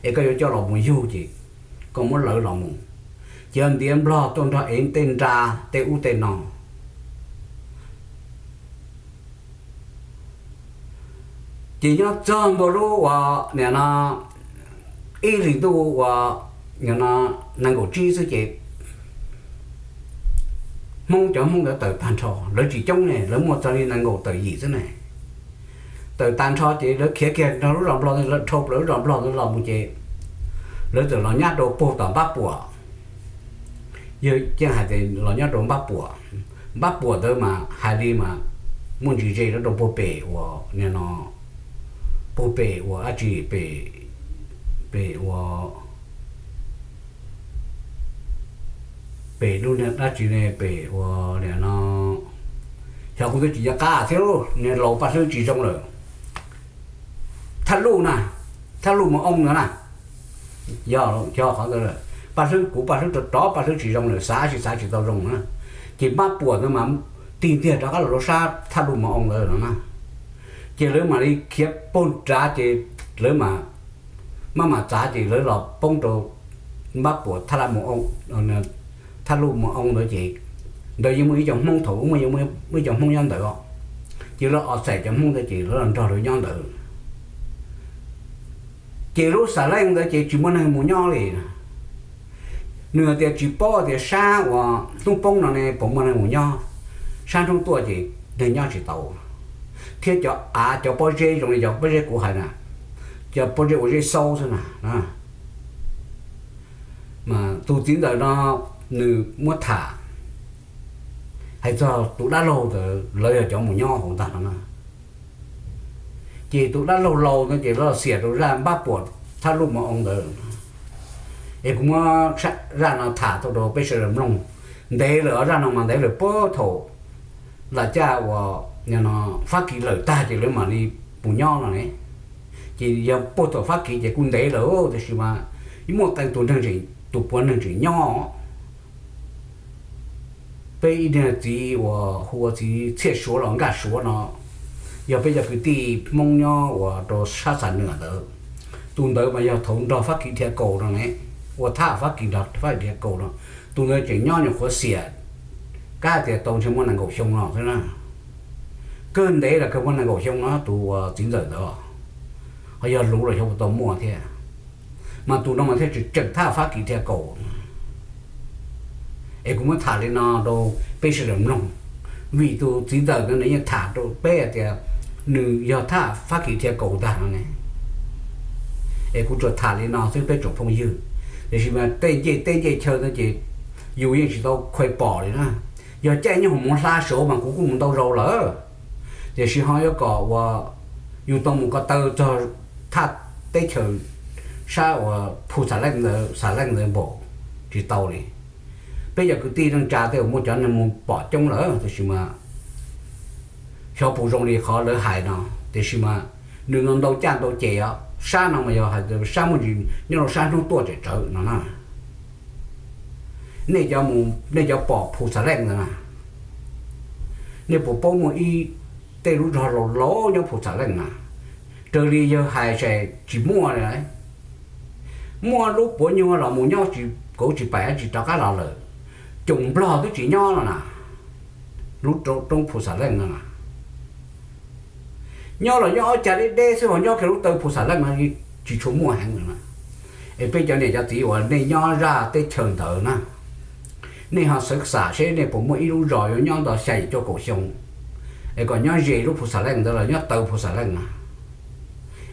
es koj yuav coj los mus yug ces koj muab lawv los mus, ces yog ntiav nplog tuaj nrog ev tej nra tej ub tej no. Ces nyob txog ntua lub uas nim no ib hlis ntuj uas nim no nees nkaum tsib xwb ces Hmoob, cov Hmoob ntawd tawm tag nrho, lawv tsis coob ne, lawv muaj txog li nees nkaum tawm yim xwb ne. Tawm tag nrho ces lawv khiav kiag nrog lub zos nplog, lawv dhau plaws lub zos nplog ntawd los mus ces lawv txawm los nyab rau puag tom Npab Puam. Yawg Ceeb hais tias los nyob rau Npab Puam. Npab Puam ntawd mas hais li mas muaj ntsis ze rau puag pem uas nim no, puag pem uas dab tsi pem, pem uas pem lub dab tsi ne, pem uas nim no, xyov kuv twb tsis nco qab thiab, niag laus Paj Hlwb tsis zoo lawm. Thaj Luj na, Thaj Luj Mus Oo ntawd na. Yog, yog qhov ntawd, Paj Hlwb, kuv Paj Hlwb rov rov Paj Hlwb tsis zoo lawm, xav tsis xav tsis tau zoo na. Ces Npab Puam ntawd mas tig ntiag rov qab los rau sab Thaj Luj Mus Oo ntawd no na. Ces lawv mam li khiav puag nrad ces lawv mam, maj mam txav ces lawv los poob rau Npab Puam Thaj Luj Mus Oo, Thaj Luj Mus Oo ntawd ces ntawd yeej muaj ib co Hmoob, thaum ub muaj ib co Hmoob nyob ntawd os. Ces lawv os xaim cov Hmoob ntawd ces lawv los nrog lawv nyob ntawd. Ces lub Xam Leej ntawd ces tsis muaj neeg mus nyob li. Nws hais tias tsis paub tias sab uas hnub poob no ne puas muaj neeg mus nyob, sab hnub tuaj ces neeg nyob tsis tau. Thiab cov av cov pob zeb zoo li cov pob zeb kuv hais na, cov pob zeb ua zeb xaub xwb na. Mas tus txiv ntxawm no nws muab tham hais txog tus dab laug ntawd lawv yog cov mus nyob hauv ntag no na. Ces tus dab laug laus no ces los xiam rau zaj npab puam thaj luj mos oo ntawd. Es kuv muab zaj no tham tau rau peb sawv daws mloog. Ntev lawm os, zaj no mas ntev lawm puag thaum lam caj uas Fab Kis lawm tag ces lawv mam li mus nyob no ne. Ces yog puag thaum Fab Kis ces kuj ntev lawm, tiam sis mas muaj qee tus neeg, tus puav neeg tseem nyob. Peb ib niag txiv uas hu ua txiv Txhiaj Suav los Nkaj Suav no, yog peb cov kwv tij Hmoob nyob uas rau sab Xam Nuam ntawd. Tus ntawd mas yog thaum nrog Fab Kis dhia kaus no ne, ua thaj Fab Kis nrog Fab Kis dhia kaus no. Tus ntawd tseem nyob nyuam qhuav xiam, kab tias tau ntshe muaj nees nkaum xyoo no xwb na. Kawg ntev los kawg muaj nees nkaum xyoo no tus uas txiv ntxawm ntawd, ho yog luv los xyov puas tau muaj thiab. Mas tus no mas thiaj tseem thaj Fab Kis dhia kaus. Es kuv muab tham li no rau peb sawv daws mloog, vim tus txiv ntxawm ntawd nws yeej tham rau peb hais tias nws yog thaj Fab Kis dhia kaus ntag no ne. Es kuv tsuas tham li no xwb peb tsoom phooj ywg, tiam sis mas tej ncej teb ncej chaw no ces yus yeej tsis tau khuv pom li na. Yog caij nyob hauv Moos Hla Suav mas kuv kuj mus ntau zaus lawm, tiam sis ho yuav kom uas yus tau mus ko taw txog thaj teb chaws sab uas Phu Xam Leej ntawd, Xam Leej ntawd npaum tsis tau li. Peb cov kwv tij neej tsa tej uas muaj cov neeg mus pom coob lawm, tiam sis mas xyov puas zoo li qhov lawv hais no, tiam sis mas nws no ntau caj ntau ces os, sab no mas yog hais tias sab muaj ntsis nyob rau sab hnub tuaj tsem tsawv no na. Nej cov mus, nej cov pom Phu Xam Leej ntawd na, nej puas paub muaj ib tej lub zog laus laus nyob Phu Xam Leej na? Raws li yawg hais ces tsis muaj li. Muaj lub puav nyuag los mus nyob tsis kauv tsis paim tsis rov qab los lawm. Coom Nplog twb tsis nyob no na, lub roob Phu Xam Leej no na. Nyob los nyob ob cag deb deb xwb, ho nyob kiag lub taw Phu Xam Leej no tsis tshua muaj heev lawm na. Es peb cov niam cov txiv uas nej nyob zaj teb chaws ntawd na, nej ho xav xam seb nej puas muaj ib lub zos yuav nyob nto xya yim cuaj kaum xyoo, es kom nyob ze lub Phu Xam Leej ntawd los nyob taw Phu Xam Leej na.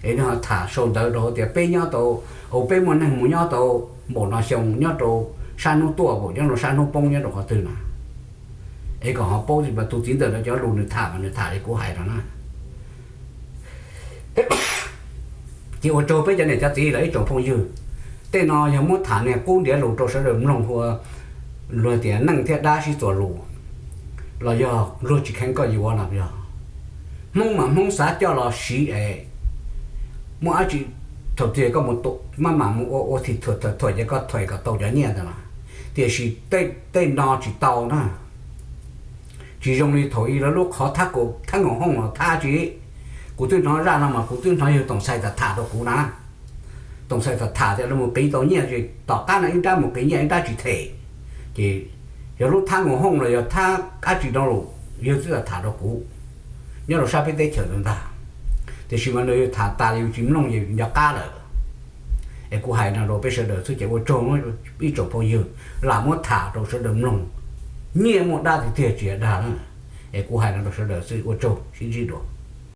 Es nej ho tham sau ntawv rau hauv tias peb nyob tau, peb muaj neeg mus nyob tau npaum no xyoo nyob rau sab hnub tuaj, npaum nyob rau sab hnub poob nyob rau qhov twg na. Es kom ho paub, tus txiv ntawm no cov lus nws tham mas nws tham li kuv hais no na. Ces ua tsaug peb cov niam cov txiv los ib tsoom phooj ywg, tej no yog muab tham niag qub ntiav lus rau sawv daws mloog ua luag tias neej thiab dab sib txuas lus, los yog luag tsis kheev koj yuav no yog. Hmoob mas Hmoob xav coj los siv es muaj dab tsi thaum twg koj mus maj mam mus ua ua thim thuam thuam ces koj thuam kom tau cov nyiaj ntawd na. Tiam sis tej no tsis tau na. Tsis zoo li thaum ub lawv lub qhov thab nkaum hooj los thab tsi. Kuv twb hnov zaj no mas kuv twb hnov yawg Toom Xais tham tham rau kuv na. Toom Xais tham tham tias lawv mus qiv tau nyiaj, tom qab no ib nrab mus qiv nyiaj ib nrab tsis them. Ces yog lub thab nkaum hooj los yog thab dab tsi no los yawg twb tham tham rau kuv, nyob rau sab peb teb chaws ntawd ntag. Tiam sis mas nws tham tas yus tsis mloog yus nco qab lawm. Es kuv hais no rau peb sawv daws xwb ces ua tsaug ib tsoom phooj ywg lam muab tham rau sawv daws mloog. Nyiaj muaj dab tiag tiag tsis dag na. Es kuv hais no rau sawv daws xwb, ua tsaug, sib ntsib dua.